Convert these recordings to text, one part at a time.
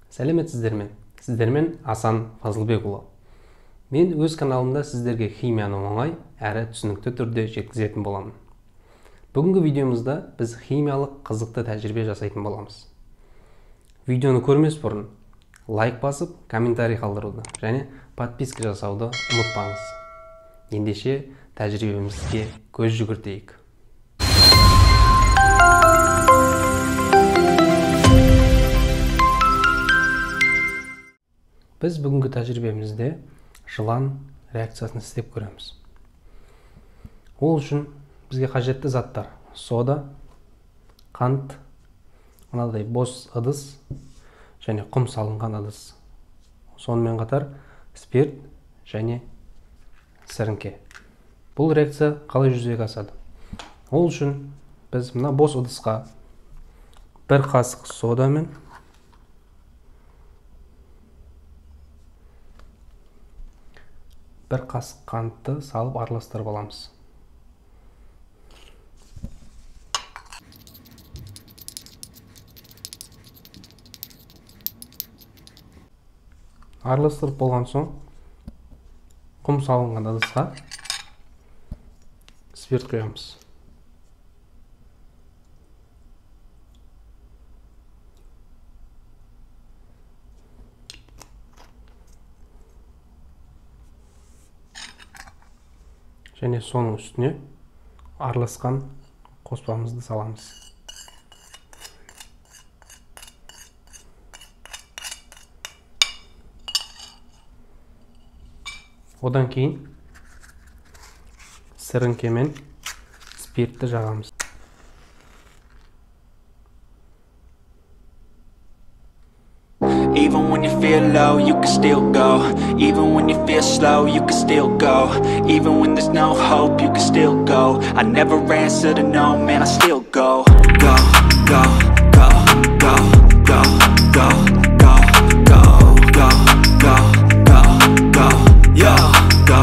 Сәлеметсіздер ме? Сіздермен Асан Фазылбекұлы. Мен өз каналымда сіздерге химияны оңай әрі түсінікті түрде жеткізетін боламын. Бүгінгі видеомызда біз химиялық қызықты тәжірибе жасайтын боламыз. Видеоны көрмес бұрын лайк басып, комментарий қалдыруды және подписка жасауды ұмытпаңыз. Ендеше тәжірибемізге көз жүгіртейік. Біз бүгінгі тәжірибемізде жылан реакциясын істеп көреміз. Ол үшін бізге қажетті заттар: сода, қант, мынадай бос ыдыс және құм салынған ыдыс. Сонымен қатар спирт және сіріңке. Бұл реакция қалай жүзеге асады? Ол үшін біз мына бос ыдысқа бір қасық сода мен бір қасық қантты салып араластырып аламыз. Араластырып болған соң құм салынған ыдысқа спирт құямыз. Және соның үстіне араласқан қоспамызды саламыз. Одан кейін сіріңкемен спиртті жағамыз. Even when you feel low, you can still go. Even when you feel slow, you can still go. Even when there's no hope, you can still go. I never answer to no, man, I still go. Go, go, go, go, go, go, go, go, go, go, go, go, yo, go,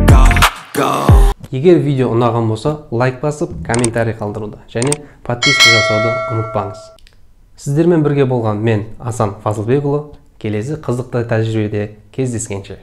go, go. Егер видео ұнаған болса, лайк басып, комментарий қалдыруды және подписка жасауды ұмытпаңыз. Сіздермен бірге болған мен, Асан Фазылбекұлы, келесі қызықты тәжірибеде кездескенше.